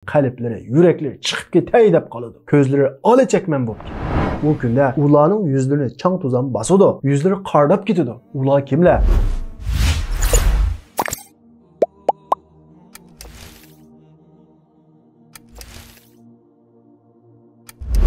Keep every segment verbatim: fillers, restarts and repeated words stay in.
قەلبلىرى، يۈرەكلىرى چىقىپ كېتەي دەپ قالىدۇ. كۆزلىرى ئالا چەكمەن بولۇپ كېتىدۇ. ئۇ كۈندە ئۇلارنىڭ يۈزلىرىنى چاڭ-توزان باسىدۇ. يۈزلىرى قارىداپ كېتىدۇ. ئۇلار كىملەر؟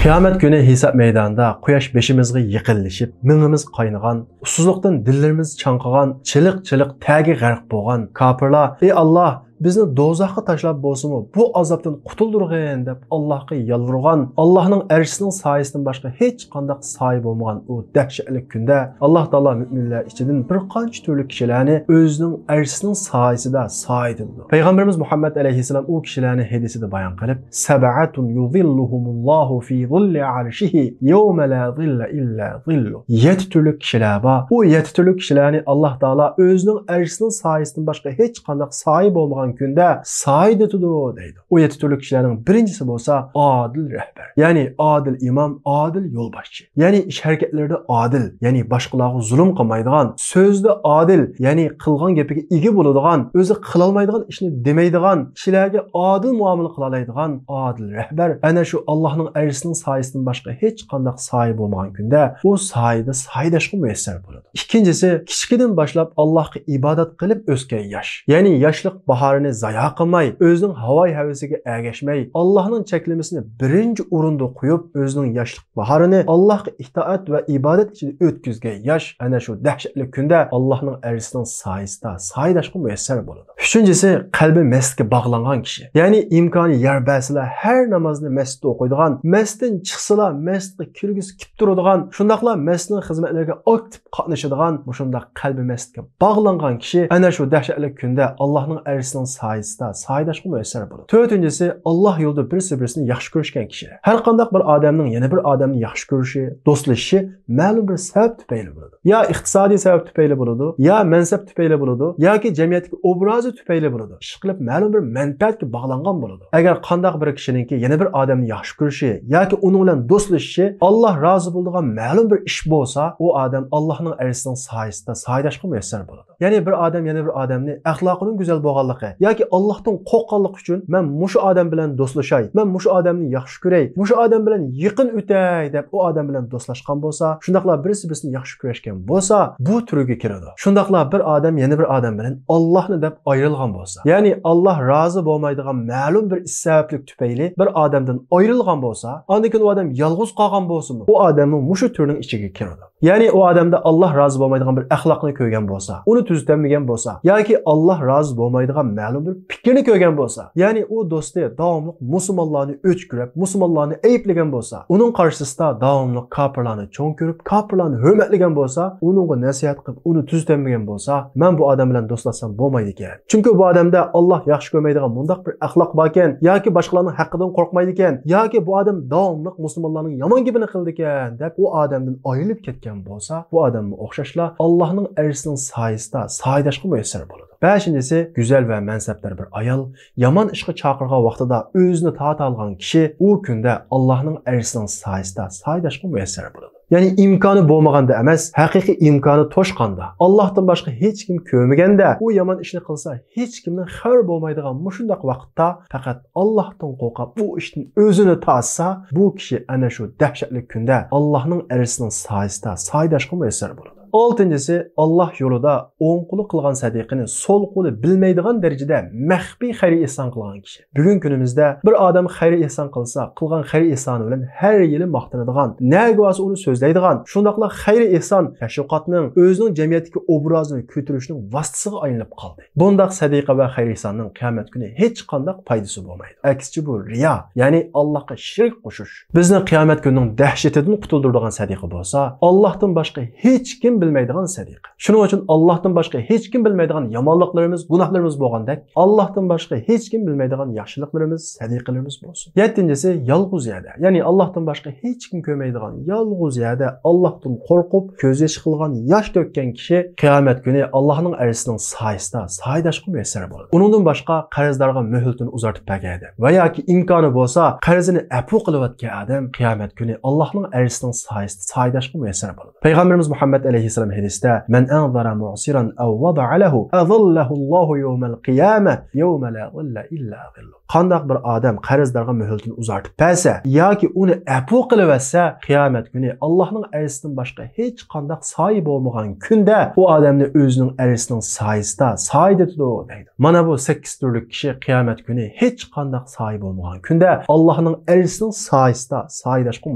قىيامەت كۈنى ھېساب مەيدانىدا قۇياش بېشىمىزغا يېقىنلىشىپ، مېڭىمىز قاينىغان، ئۇسسۇزلۇقتىن دىللىرىمىز چاڭقىغان، چىلىق-چىلىق تەرگە غەرق بولغان كاپىرلار، ئى ئاللاھ، بىزنى دوزاخقا تاشلاپ بولسىمۇ، بۇ ئازابتىن قۇتۇلدۇرغىن دەپ ئاللاھقا يالۋۇرغان، ئاللاھنىڭ ئەرشىسىنىڭ سايىسىدىن باشقا ھېچقانداق سايە بولمىغان ئۇ دەھشەتلىك كۈندە ئاللاھ تائالا مۆمىنلەر ئىچىدىن بىر قانچە تۈرلۈك كىشىلەرنى ئۆزىنىڭ ئەرشىسىنىڭ سايىسىدا سايىدىن پەيغەمبىرىمىز مۇھەممەد ئەلەيھىسسالام ئۇ كىشىلەرنى ھەدىسىدە بايان قىلىپ، سەبئەتۇن يۇزىللۇھۇمۇللاھۇ فى زىللى ئەرشىھى يەۋمە لا زىللە ئىللا زىللۇ. يەتتە تۈرلۈك كىشىلەر بار. ئۇ يەتتە تۈرلۈك كىشىلەرنى ئاللاھ تائالا ئۆزىنىڭ ئەرشىسىنىڭ سايىسىدىن باشقا ھېچقانداق سايە بولمىغان كۈندە سايىدىتىدۇ دەيدۇ. ئۇ يەتتە تۈرلۈك كىشىلەرنىڭ بىرىنچىسى بولسا ئادىل رەھبەر، يەنى ئادىل ئىمام، ئادىل يولباشچى. يەنى ئىش-ھەرىكەتلىرىدە ئادىل، يەنى باشقىلارغا زۇلۇم قىلمايدىغان، سۆزىدە ئادىل، يەنى قىلغان گېپىگە ئىگە بولىدىغان، ئۆزى قىلالمايدىغان ئىشنى دېمەيدىغان، كىشىلەرگە ئادىل مۇئامىلە قىلالايدىغان ئادىل رەھبەر ئەنە شۇ ئاللاھنىڭ ئەرشىسىنىڭ سايىسىدىن باشقا ھېچقانداق سايە بولمىغان كۈندە ئۇ سايىدە سايىداشقا مۇيەسسەر بولىدۇ. ئىككىنچىسى، كىچىكىدىن باشلاپ ئاللاھقا ئىبادەت قىلىپ ئۆسكەن ياش. يەنى ياشلىق باھارىنى زايا قىلماي، ئۆزىنىڭ ھاۋاي-ھەۋىسىگە ئەگەشمەي، ئاللاھنىڭ چەكلىمىسىنى بىرىنچى ئورۇندا قويۇپ، ئۆزىنىڭ ياشلىق باھارىنى ئاللاھقا ئىتائەت ۋە ئىبادەت ئىچىدە ئۆتكۈزگەن ياش ئەنە شۇ دەھشەتلىك كۈندە ئاللاھنىڭ ئەرشىسىنىڭ سايىسىدا سايىداشقا مۇيەسسەر بولىدۇ. ئۈچىنچىسى، قەلبى مەستكە باغلانغان كىشى. يەنى ئىمكانى يار بەرسىلا ھەر نامازنى مەستتە ئوقۇيدىغان، مەستتىن چىقسىلا مەستكە كىرگۈسى كېلىپ تۇرىدىغان، شۇنداقلا مەستنىڭ خىزمەتلىرىگە ئاكتىپ قاتنىشىدىغان مۇشۇنداق قەلبى مەستكە باغلانغان كىشى ئەنە شۇ دەھشەتلىك كۈندە ئاللاھنىڭ ئەرشىسىنىڭ سايىسىدا سايىداشقا مۇيەسسەر بولىدۇ. تۆتىنچىسى، ئاللاھ يولىدا بىرسى-بىرسىنى ياخشى كۆرۈشكەن كىشى. ھەر قانداق بىر ئادەمنىڭ يەنە بىر ئادەمنى ياخشى كۆرۈشى، دوستلىشىشى مەلۇم بىر سەۋەب تۈپەيلى بولىدۇ. يا ئىقتىسادىي سەۋەب تۈپەيلى بولىدۇ، يا مەنسەپ تۈپەيلى بولىدۇ، ياكى جەمئىيەتتىكى ئوبرازى تۈپەيلى بولىدۇ. ئىشقىلىپ مەلۇم بىر مەنپەئەتكە باغلانغان بولىدۇ. ئەگەر قانداق بىر كىشىنىڭكى يەنە بىر ئادەمنى ياخشى كۆرۈشى ياكى ئۇنىڭ بىلەن دوستلىشىشى ئاللاھ رازى بولىدىغان مەلۇم بىر ئىش بولسا، ئۇ ئادەم ئاللاھنىڭ ئەرشىسىنىڭ سايىسىدا سايىداشقا مۇيەسسەر بولىدۇ. يەنى بىر ئادەم يەنە بىر ئادەمنى ئەخلاقىنىڭ گۈزەل بولغانلىقى ياكى ئاللاھتىن قورققانلىقى ئۈچۈن مەن مۇشۇ ئادەم بىلەن دوستلىشاي، مەن مۇشۇ ئادەمنى ياخشى كۆرەي، مۇشۇ ئادەم بىلەن يېقىن ئۆتەي دەپ ئۇ ئادەم بىلەن دوستلاشقان بولسا، شۇنداقلا بىرسى بىرسىنى ياخشى كۆرۈشكەن بولسا، بۇ تۈرگە كىرىدۇ. شۇنداقلا بىر ئادەم يەنە بىر ئادەم بىلەن ئاللاھنى دەپ ئايرىلغان بولسا، يەنى ئاللاھ رازى بولمايدىغان مەلۇم بىر ئىش سەۋەبلىك تۈپەيلى بىر ئادەمدىن ئايرىلغان بولسا، ئاندىن كېيىن ئۇ ئادەم يالغۇز قالغان بولسىمۇ، ئۇ ئادەممۇ مۇشۇ تۈرنىڭ ئىچىگە كىرىدۇ. يەنى ئۇ ئادەمدە ئاللاھ رازى بولمايدىغان بىر ئەخلاقنى كۆرگەن بولسا، ئۇنى تۈزىتەلمىگەن بولسا ياكى ئاللاھ رازى بولمايدىغان مەلۇم بىر پىكىرنى كۆرگەن بولسا، يەنى ئۇ دوستى داۋاملىق مۇسۇلمانلارنى ئۆچ كۆرۈپ، مۇسۇلمانلارنى ئەيىبلىگەن بولسا، ئۇنىڭ قارشىسىدا داۋاملىق كاپىرلارنى چوڭ كۆرۈپ، كاپىرلارنى ھۆرمەتلىگەن بولسا، ئۇنىڭغا نەسىھەت قىلىپ، ئۇنى تۈزىتەلمىگەن بولسا، مەن بۇ ئادەم بىلەن دوستلاشسام بولمايدىكەن. چۈنكى بۇ ئادەمدە ئاللاھ ياخشى كۆرمەيدىغان مۇنداق بىر ئەخلاق باركەن، ياكى باشقىلارنىڭ ھەققىدىن قورقمايدىكەن، ياكى بۇ ئادەم داۋاملىق مۇسۇلمانلارنىڭ يامان گېپىنى قىلىدىكەن، دەپ ئۇ ئادەمدىن ئايرىلىپ كەتكەن بولسا، بۇ ئادەممۇ ئوخشاشلا ئاللاھنىڭ ئەرشىسىنىڭ سايىسىدا سايىداشقا مۇيەسسەر بولىدۇ. بەشىنچىسى، گۈزەل ۋە مەنسەپدار بىر ئايال يامان ئىشقا چاقىرغان ۋاقتىدا ئۆزىنى تارتالىغان كىشى ئۇ كۈندە ئاللاھنىڭ ئەرشىسىنىڭ سايىسىدا سايىداشقا مۇيەسسەر بولىدۇ. يەنى ئىمكانى بولمىغاندا ئەمەس، ھەقىقىي ئىمكانى توشقاندا، ئاللاھتىن باشقا ھېچكىم كۆرمىگەندە، ئۇ يامان ئىشنى قىلسا، ھېچكىمنىڭ خەۋىرى بولمايدىغان مۇشۇنداق ۋاقىتتا پەقەت ئاللاھتىن قورقۇپ، ئۇ ئىشتىن ئۆزىنى تارتسا، بۇ كىشى ئەنە شۇ دەھشەتلىك كۈندە ئاللاھنىڭ ئەرشىسىنىڭ سايىسىدا سايىداشقا مۇيەسسەر بولىدۇ. ئالتىنچىسى، ئاللاھ يولىدا ئوڭ قولى قىلغان سەدىقىنى سول قولى بىلمەيدىغان دەرىجىدە مەخپىي خەير-ئېھسان قىلغان كىشى. بۈگۈنكى كۈنىمىزدە بىر ئادەم خەير-ئېھسان قىلسا، قىلغان خەير-ئېھسانى بىلەن ھەر يىلى ماختىنىدىغان، نەگە بارسا ئۇنى سۆزلەيدىغان، شۇنداقلا خەير-ئېھسان تەشۋىقاتنىڭ، ئۆزىنىڭ جەمئىيەتتىكى ئوبرازىنى كۆتۈرۈشنىڭ ۋاسىتىسىغا ئايلىنىپ قالدى. بۇنداق سەدىقە ۋە خەير-ئېھساننىڭ قىيامەت كۈنى ھېچقانداق پايدىسى بولمايدۇ. ئەكسىچە، بۇ رىيا، يەنى ئاللاھقا شېرىك قوشۇش. بىزنى قىيامەت كۈنىنىڭ دەھشىتىدىن قۇتۇلدۇرىدىغان سەدىقە بولسا، ئاللاھتىن باشقا ھېچكىم بىلمەيدىغان سەدىقە. شۇنىڭ ئۈچۈن ئاللاھتىن باشقا ھېچكىم بىلمەيدىغان يامانلىقلىرىمىز، گۇناھلىرىمىز بولغاندەك، ئاللاھتىن باشقا ھېچكىم بىلمەيدىغان ياخشىلىقلىرىمىز، سەدىقىلىرىمىز بولسۇن. يەتتىنچىسى، يالغۇز يەردە، يەنى ئاللاھتىن باشقا ھېچكىم كۆرمەيدىغان يالغۇز يەردە ئاللاھتىن قورقۇپ، كۆز يېشى قىلغان، ياش تۆككەن كىشى قىيامەت كۈنى ئاللاھنىڭ ئەرشىسىنىڭ سايىسىدا سايىداشقا مۇيەسسەر بولىدۇ. ئۇنىڭدىن باشقا قەرزدارغا مۆھلىتىنى ئۇزارتىپ بەرگەن ئادەم ۋە ياكى ئىمكانى بولسا قەرزىنى ئەپۇ قىلىۋەتكەن ئادەم قىيامەت كۈنى ئاللاھنىڭ ئەرشىسىنىڭ سايىسىدا سايىداشقا مۇيەسسەر بولىدۇ. پەيغەمبىرىمىز مۇھەممەد ئەلەيھىسسالام ھەدىستە، مەن ئەنزەرە مۇئسىرەن ئەۋ ۋەدەئە لەھۇ ئەزەللەھۇللاھۇ يەۋمەل قىيامە يەۋمە لا زىللە ئىللا زىللۇھ. قانداق بىر ئادەم قەرزدارغا مۆھلىتىنى ئۇزارتىپ بەرسە ياكى ئۇنى ئەپۇ قىلىۋەتسە، قىيامەت كۈنى ئاللاھنىڭ ئەرشىدىن باشقا ھېچقانداق سايە بولمىغان كۈندە ئۇ ئادەمنى ئۆزىنىڭ ئەرشىنىڭ سايىسىدا سايىدىتىدۇ دەيدۇ. مانا بۇ سەككىز تۈرلۈك كىشى قىيامەت كۈنى ھېچقانداق سايە بولمىغان كۈندە ئاللاھنىڭ ئەرشىنىڭ سايىسىدا سايىداشقا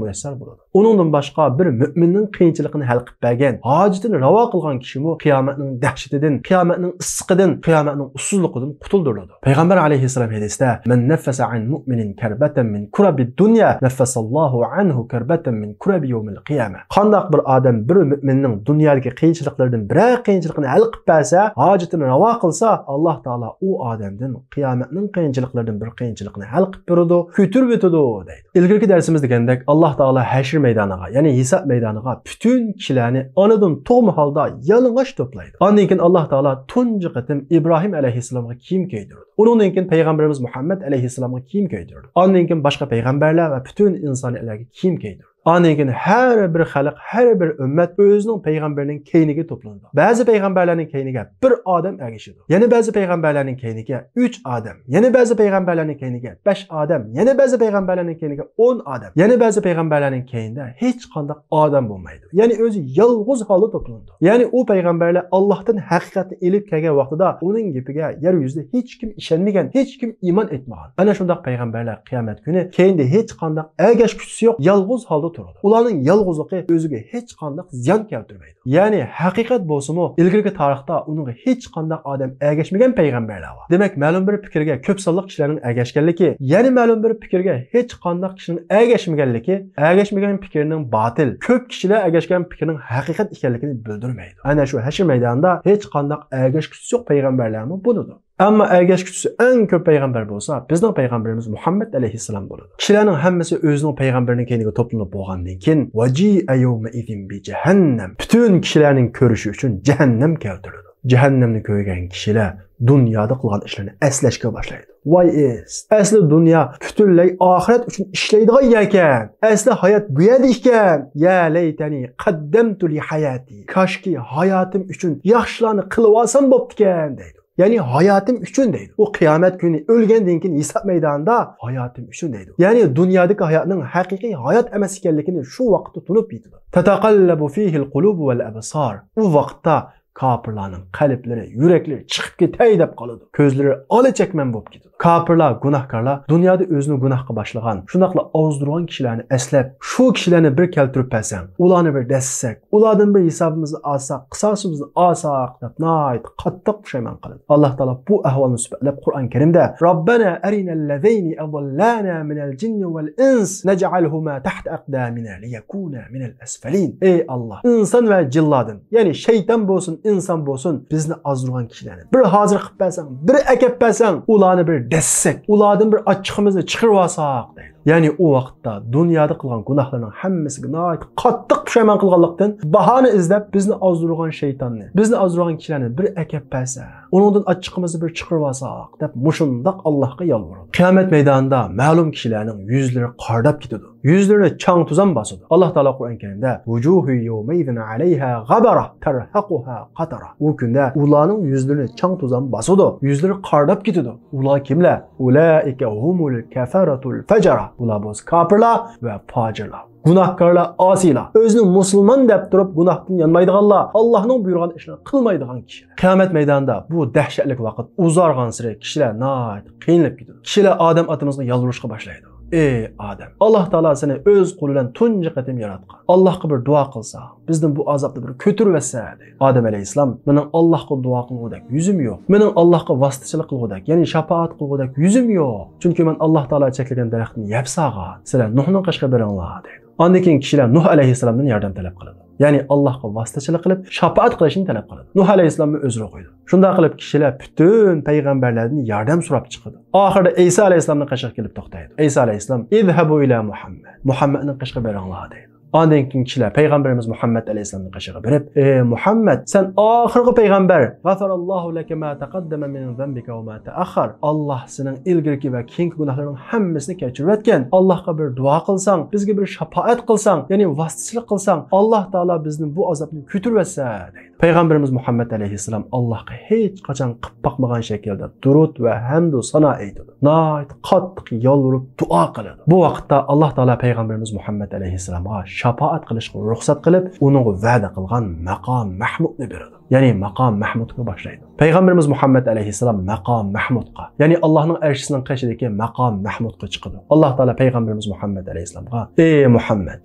مۇيەسسەر بولىدۇ. ئۇنىڭدىن باشقا بىر مۆمىننىڭ قىيىنچىلىقىنى ھەل قىلىپ بەرگەن، ھاجىتىنى راۋا قىلغان كىشىمۇ قىيامەتنىڭ دەھشىتىدىن، قىيامەتنىڭ ئىسسىقىدىن، قىيامەتنىڭ ئۇسسۇزلۇقىدىن قۇتۇلدۇرۇلىدۇ. پەيغەمبەر ئەلەيھىسسالام ھەدىستە، مەن نەففەسە ئەن مۇئمىنىن كەربەتەن مىن كۇرەبىد دۇنيا، نەففەسەللاھۇ ئەنھۇ كەربەتەن مىن كۇرەبى يەۋمىل قىيامە. قانداق بىر ئادەم بىر مۆمىننىڭ دۇنيادىكى قىيىنچىلىقلىرىدىن بىرەر قىيىنچىلىقىنى ھەل قىلىپ بەرسە، ھاجىتىنى راۋا قىلسا، ئاللاھ تائالا ئۇ ئادەمدىن قىيامەتنىڭ قىيىنچىلىقلىرىدىن بىر قىيىنچىلىقنى ھەل قىلىپ بېرىدۇ، كۆتۈرۈۋېتىدۇ دەيدۇ. ئىلگىرىكى دەرسىمىزدە دېگەندەك، ئاللاھ تائالا ھەشر مەيدانىغا، يەنى ھېساب مەيدانىغا پۈتۈن كىشىلەرنى ئانىدىن تۇغما ھالدا يالىڭاچ توپلايدۇ. ئاندىن كېيىن ئاللاھ تائالا تۇنجى قېتىم ئىبراھىم ئەلەيھىسسالامغا كىيىم كىيدۈرىدۇ. ئۇنىڭدىن كېيىن پەيغەمبىرىمىز مۇھەممەد ئەلەيھىسسالامغا كىيىم كىيدۈرىدۇ. ئاندىن كېيىن باشقا پەيغەمبەرلەر ۋە پۈتۈن ئىنسانىيەتلەرگە كىيىم كىيدۈرىدۇ. ئاندىن كېيىن ھەر بىر خەلق، ھەر بىر ئۈممەت ئۆزىنىڭ پەيغەمبىرىنىڭ كەينىگە توپلىنىدۇ. بەزى پەيغەمبەرلەرنىڭ كەينىگە بىر ئادەم ئەگىشىدۇ. يەنە بەزى پەيغەمبەرلەرنىڭ كەينىگە ئۈچ ئادەم، يەنە بەزى پەيغەمبەرلەرنىڭ كەينىگە بەش ئادەم، يەنە بەزى پەيغەمبەرلەرنىڭ كەينىگە ئون ئادەم، يەنە بەزى پەيغەمبەرلەرنىڭ كەينىدە ھېچقانداق ئادەم بولمايدۇ. يەنى ئۆزى يالغۇز ھالدا توپلىنىدۇ. يەنى ئۇ پەيغەمبەرلەر ئاللاھتىن ھەقىقەتنى ئېلىپ كەلگەن ۋاقتىدا ئۇنىڭ گېپىگە يەر يۈزىدە ھېچكىم ئىشەنمىگەن، ھېچكىم ئىمان ئېيتمىغان. ئەنە شۇنداق پەيغەمبەرلەر قىيامەت كۈنى كەينىدە ھېچقانداق ئەگەشكۈچىسى يوق، يالغۇز ھالدا تۇرىدۇ. ئۇلارنىڭ يالغۇزلۇقى ئۆزىگە ھېچقانداق زىيان كەلتۈرمەيدۇ. يەنى ھەقىقەت بولسىمۇ، ئىلگىرىكى تارىختا ئۇنىڭغا ھېچقانداق ئادەم ئەگەشمىگەن پەيغەمبەرلەر بار. دېمەك، مەلۇم بىر پىكىرگە كۆپ سانلىق كىشىلەرنىڭ ئەگەشكەنلىكى، يەنە مەلۇم بىر پىكىرگە ھېچقانداق كىشىنىڭ ئەگەشمىگەنلىكى، ئەگەشمىگەن پىكىرنىڭ باتىل، كۆپ كىشىلەر ئەگەشكەن پىكىرنىڭ ھەقىقەت ئىكەنلىكىنى بىلدۈرمەيدۇ. ئەنە شۇ ھەشر مەيدانىدا ھېچقانداق ئەگەشكۈچىسى يوق پەيغەمبەرلەرمۇ بولىدۇ. ئەمما ئەگەشكۈچىسى ئەڭ كۆپ پەيغەمبەر بولسا، بىزنىڭ پەيغەمبىرىمىز مۇھەممەد ئەلەيھىسسالام بولىدۇ. كىشىلەرنىڭ ھەممىسى ئۆزىنىڭ پەيغەمبىرىنىڭ كەينىگە توپلىنىپ بولغاندىن كېيىن، ۋەجىئە يەۋمەئىزىن بىجەھەننەم، پۈتۈن كىشىلەرنىڭ كۆرۈشى ئۈچۈن جەھەننەم كەلتۈرۈلىدۇ. جەھەننەمنى كۆرگەن كىشىلەر دۇنيادا قىلغان ئىشلىرىنى ئەسلەشكە باشلايدۇ. ۋاي ئىس، ئەسلى دۇنيا پۈتۈنلەي ئاخىرەت ئۈچۈن ئىشلەيدىغان يەركەن. ئەسلى ھايات بۇ يەردە ئىكەن. يا لەيتەنى قەددەمتۇ لىھاياتى. كاشكى ھاياتىم ئۈچۈن ياخشىلارنى قىلىۋالسام بوپتىكەن دەيدۇ. يەنى ھاياتىم ئۈچۈن دەيدۇ. ئۇ قىيامەت كۈنى ئۆلگەندىن كېيىن ھېساب مەيدانىدا ھاياتىم ئۈچۈن دەيدۇ. يەنى دۇنيادىكى ھاياتنىڭ ھەقىقىي ھايات ئەمەس ئىكەنلىكىنى شۇ ۋاقىتتا تونۇپ يېتىدۇ. تەتەقەللەبۇ فىھىل قۇلۇبۇ ۋەل ئەبسار. ئۇ ۋاقىتتا كاپىرلارنىڭ قەلبلىرى، يۈرەكلىرى چىقىپ كېتەي دەپ قالىدۇ. كۆزلىرى ئالا چەكمەن بولۇپ كېتىدۇ. كاپىرلار، گۇناھكارلار دۇنيادا ئۆزىنى گۇناھقا باشلىغان، شۇنداقلا ئازدۇرغان كىشىلەرنى ئەسلەپ، شۇ كىشىلەرنى بىر كەلتۈرۈپ بەرسەڭ، ئۇلارنى بىر دەسسەك، ئۇلاردىن بىر ھېسابىمىزنى ئالساق، قىساسىمىزنى ئالساق دەپ ناھايىتى قاتتىق پۇشايمان قىلىدۇ. ئاللاھ تائالا بۇ ئەھۋالنى سۈپەتلەپ قۇرئان كەرىمدە، رەببەنا ئەرىنەللەزەينى ئەضەللانا مىنەل جىننى ۋەل ئىنس نەجئەلھۇما تەھتە ئەقدامىنا لىيەكۇنا مىنەل ئەسفەلىن. ئەي ئاللاھ، ئىنسان ۋە جىنلاردىن، يەنى شەيتان بولسۇن، ئىنسان بولسۇن، بىزنى ئازدۇرغان كىشىلەرنى بىر ھازىر قىلىپ بەرسەڭ، بىر ئەكەپ بەرسەڭ، ئۇلارنى بىر دەسسەك، ئۇلاردىن بىر ئاچچىقىمىزنى چىقىرىۋالساق دەيدۇ. يەنى ئۇ ۋاقىتتا دۇنيادا قىلغان گۇناھلىرىنىڭ ھەممىسىگە ناھايىتى قاتتىق پۇشايمان قىلغانلىقتىن، باھانە ئىزدەپ، بىزنى ئازدۇرغان شەيتاننى، بىزنى ئازدۇرغان كىشىلەرنى بىر ئەكەپ بەرسە، ئۇنىڭدىن ئاچچىقىمىزنى بىر چىقىرىۋالساق دەپ مۇشۇنداق ئاللاھقا يالۋۇرىدۇ. قىيامەت مەيدانىدا مەلۇم كىشىلەرنىڭ يۈزلىرى قارىداپ كېتىدۇ. يۈزلىرىنى چاڭ-توزان باسىدۇ. ئاللاھ تائالا قۇرئان كەرىمدە، ۋۇجۇھۇ يەۋمەئىزىن ئەلەيھا غەبەرە، تەرھەقۇھا قەتەرە. ئۇ كۈندە ئۇلارنىڭ يۈزلىرىنى چاڭ-توزان باسىدۇ. يۈزلىرى قارىداپ كېتىدۇ. ئۇلار كىملەر؟ ئۇلائىكە ھۇمۇل كەفەرەتۇل فەجەرە. بۇلار بولسا كاپىرلار ۋە پاجىرلار. گۇناھكارلار، ئاسىيلار. ئۆزىنى مۇسۇلمان دەپ تۇرۇپ گۇناھتىن يانمايدىغانلار، ئاللاھنىڭ بۇيرۇغان ئىشلىرىنى قىلمايدىغان كىشىلەر. قىيامەت مەيدانىدا بۇ دەھشەتلىك ۋاقىت ئۇزارغانسېرى كىشىلەر ناھايىتى قىينىلىپ كېتىدۇ. كىشىلەر ئادەم ئاتىمىزغا يالۋۇرۇشقا باشلايدۇ. ئەي ئادەم، ئاللاھ تائالا سېنى ئۆز قولى بىلەن تۇنجى قېتىم ياراتقان. ئاللاھقا بىر دۇئا قىلساڭ، بىزدىن بۇ ئازابنى بىر كۆتۈرۈۋەتسە، دەيدۇ. ئادەم ئەلەيھىسسالام، مېنىڭ ئاللاھقا دۇئا قىلغۇدەك يۈزۈم يوق. مېنىڭ ئاللاھقا ۋاسىتىچىلىك قىلغۇدەك، يەنى شاپائەت قىلغۇدەك يۈزۈم يوق. چۈنكى مەن ئاللاھ تائالا چەكلىگەن دەرەختىنى يەپ سالغان. سىلەر نۇھنىڭ قېشىغا بېرىڭلار، دەيدۇ. ئاندىن كېيىن كىشىلەر نۇھ ئەلەيھىسسالامدىن ياردەم تەلەپ قىلىدۇ. يەنى ئاللاھقا ۋاسىتىچىلىك قىلىپ، شاپائەت قىلىشنى تەلەپ قىلىدۇ. نۇھ ئەلەيھىسسالاممۇ ئۆزرە قويىدۇ. شۇنداق قىلىپ كىشىلەر پۈتۈن پەيغەمبەرلەردىن ياردەم سوراپ چىقىدۇ. ئاخىرىدا ئەيسا ئەلەيھىسسالامنىڭ قېشىغا كېلىپ توختايدۇ. ئەيسا ئەلەيھىسسالام، ئىزھەبۇ ئىلا مۇھەممەد. مۇھەممەدنىڭ قېشىغا بېرىڭلار، دەيدۇ. ئاندىن كېيىن كىشىلەر پەيغەمبىرىمىز مۇھەممەد ئەلەيھىسسالامنىڭ قېشىغا بېرىپ، ئى مۇھەممەد، سەن ئاخىرقى پەيغەمبەر، غەفەراللاھۇ لەكە ما تەقەددەمە مىن زەنبىكە ۋە ما تەئەخخەر، ئاللاھ سېنىڭ ئىلگىرىكى ۋە كېيىنكى گۇناھلىرىنىڭ ھەممىسىنى كەچۈرۈۋەتكەن، ئاللاھقا بىر دۇئا قىلساڭ، بىزگە بىر شاپائەت قىلساڭ، يەنى ۋاسىتىچىلىك قىلساڭ، ئاللاھ تائالا بىزدىن بۇ ئازابنى كۆتۈرۈۋەتسە، دەيدۇ. پەيغەمبىرىمىز مۇھەممەد ئەلەيھىسسالام ئاللاھقا ھېچقاچان قىپ باقمىغان شەكىلدە دۇرۇت ۋە ھەمدۇ سانا ئېيتىدۇ. ناھايىتى قاتتىق يالۋۇرۇپ دۇئا قىلىدۇ. بۇ ۋاقىتتا ئاللاھ تائالا پەيغەمبىرىمىز مۇھەممەد ئەلەيھىسسالامغا شاپائەت قىلىشقا رۇخسەت قىلىپ، ئۇنىڭغا ۋەدە قىلغان مەقام مەھمۇدنى بېرىدۇ. يەنى مەقام مەھمۇدقا باشلايدۇ. پەيغەمبىرىمىز مۇھەممەد ئەلەيھىسسالام مەقام مەھمۇدقا، يەنى ئاللاھنىڭ ئەرشىسىنىڭ قېشىدىكى مەقام مەھمۇدقا چىقىدۇ. ئاللاھ تائالا پەيغەمبىرىمىز مۇھەممەد ئەلەيھىسسالامغا، ئى مۇھەممەد،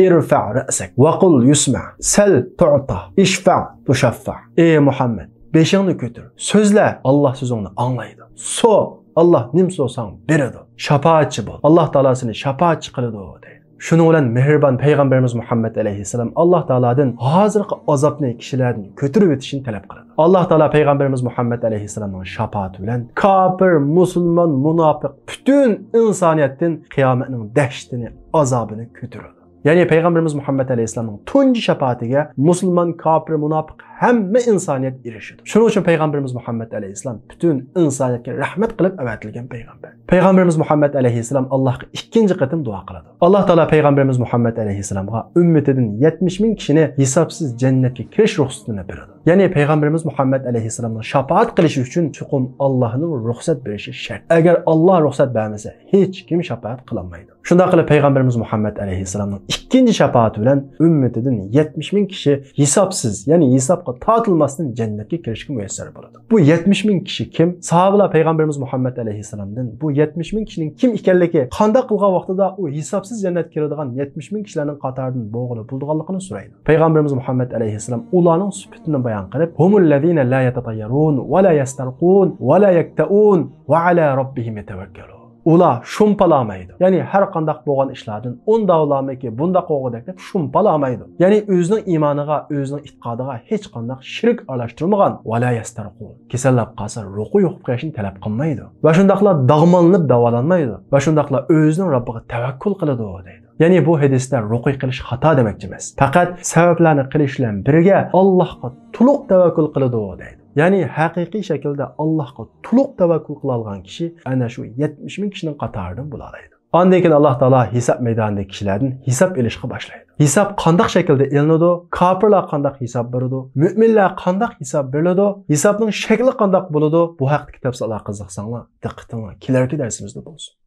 ئىرفەئ رەسەك ۋە قۇل يۇسمەئ، سەل تۇئتا، ئىشفەئ تۇشەففەئ. ئى مۇھەممەد، بېشىڭنى كۆتۈر، سۆزلە، ئاللاھ سۆزۈڭنى ئاڭلايدۇ. سو، ئاللاھ نېمە سورىساڭ بېرىدۇ. شاپائەتچى بول، ئاللاھ تائالا سېنى شاپائەتچى قىلىدۇ، دەيدۇ. شۇنىڭ بىلەن مېھرىبان پەيغەمبىرىمىز مۇھەممەد ئەلەيھىسسالام ئاللاھ تائالادىن ھازىرقى ئازابنى كىشىلەردىن كۆتۈرۈۋېتىشنى تەلەپ قىلىدۇ. ئاللاھ تائالا پەيغەمبىرىمىز مۇھەممەد ئەلەيھىسسالامنىڭ شاپائىتى بىلەن كاپىر، مۇسۇلمان، مۇناپىق پۈتۈن ئىنسانىيەتتىن قىيامەتنىڭ دەھشىتىنى، ئازابىنى كۆتۈرىدۇ. يەنى پەيغەمبىرىمىز مۇھەممەد ئەلەيھىسسالامنىڭ تۇنجى شاپائىتىگە مۇسۇلمان، كاپىر، مۇناپىق ھەممە ئىنسانىيەت ئېرىشىدۇ. شۇنىڭ ئۈچۈن پەيغەمبىرىمىز مۇھەممەد ئەلەيھىسسالام پۈتۈن ئىنسانىيەتكە رەھمەت قىلىپ ئەۋەتىلگەن پەيغەمبەر. پەيغەمبىرىمىز مۇھەممەد ئەلەيھىسسالام ئاللاھقا ئىككىنچى قېتىم دۇئا قىلىدۇ. ئاللاھ تائالا پەيغەمبىرىمىز مۇھەممەد ئەلەيھىسسالامغا ئۈممىتىدىن يەتمىش مىڭ كىشىنى ھېسابسىز جەننەتكە كىرىش رۇخسىتىنى بېرىدۇ. يەنى پەيغەمبىرىمىز مۇھەممەد ئەلەيھىسسالامنىڭ شاپائەت قىلىشى ئۈچۈن چوقۇم ئاللاھنىڭ رۇخسەت بېرىشى شەرت. ئەگەر ئاللاھ رۇخسەت بەرمىسە، ھېچكىم شاپائەت قىلالمايدۇ. شۇنداق قىلىپ پەيغەمبىرىمىز مۇھەممەد ئەلەيھىسسالامنىڭ ئىككىنچى شاپائىتى بىلەن ئۈممىتىدىن يەتمىش مىڭ كىشى ھېسابسىز، يەنى ھېسابقا تارتىلماستىن جەننەتكە كىرىشكە مۇيەسسەر بولىدۇ. بۇ يەتمىش مىڭ كىشى كىم؟ ساھابىلار پەيغەمبىرىمىز مۇھەممەد ئەلەيھىسسالامدىن بۇ يەتمىش مىڭ كىشىنىڭ كىم ئىكەنلىكى، قانداق قىلغان ۋاقتىدا ئۇ ھېسابسىز جەننەتكە كىرىدىغان يەتمىش مىڭ كىشىلەرنىڭ قاتارىدىن بولغىلى بولىدىغانلىقىنى سورايدۇ. پەيغەمبىرىمىز مۇھەممەد ئەلەيھىسسالام ئۇلارنىڭ سۈپىتىنى بايان قىلىپ، ھۇمۇللەزىنە لا يەتەتەييەرۇن ۋە لا يەستەرقۇن ۋە لا يەكتەئۇن ۋە ئەلا رەببىھىم يەتەۋەككەلۇن. ئۇلار شۇمپىلامايدۇ. يەنى ھەر قانداق بولغان ئىشلاردىن ئۇنداق بولامىكى، بۇنداق بولغۇدەك دەپ شۇمپىلامايدۇ. يەنى ئۆزىنىڭ ئىمانىغا، ئۆزىنىڭ ئېتىقادىغا ھېچقانداق شىرك ئارىلاشتۇرمىغان، ۋە لا يەستەرقۇن. كېسەللەپ قالسا رۇقۇيە ئوقۇپ قېلىشنى تەلەپ قىلمايدۇ. ۋە شۇنداقلا داغمالىنىپ داۋالانمايدۇ. ۋە شۇنداقلا ئۆزىنىڭ رەببىگە تەۋەككۈل قىلىدۇ، دەيدۇ. يەنى بۇ ھەدىستە رۇقۇيە قىلىش خاتا دېمەكچى ئەمەس. پەقەت سەۋەبلەرنى قىلىش بىلەن بىرگە ئاللاھقا تولۇق تەۋەككۈل قىلىدۇ، دەيدۇ. يەنى ھەقىقىي شەكىلدە ئاللاھقا تولۇق تەۋەككۈل قىلالىغان كىشى ئەنە شۇ يەتمىش مىڭ كىشىنىڭ قاتارىدىن بولالايدۇ. ئاندىن كېيىن ئاللاھ تائالا ھېساب مەيدانىدىكى كىشىلەردىن ھېساب ئېلىشقا باشلايدۇ. ھېساب قانداق شەكىلدە ئېلىنىدۇ؟ كاپىرلار قانداق ھېساب بېرىدۇ؟ مۆمىنلەر قانداق ھېساب بېرىلىدۇ؟ ھېسابنىڭ شەكلى قانداق بولىدۇ؟ بۇ ھەقتىكى تەپسىلاتلارغا قىزىقساڭلار، دىققىتىڭلار كېلەركى دەرسىمىزدە بولسۇن.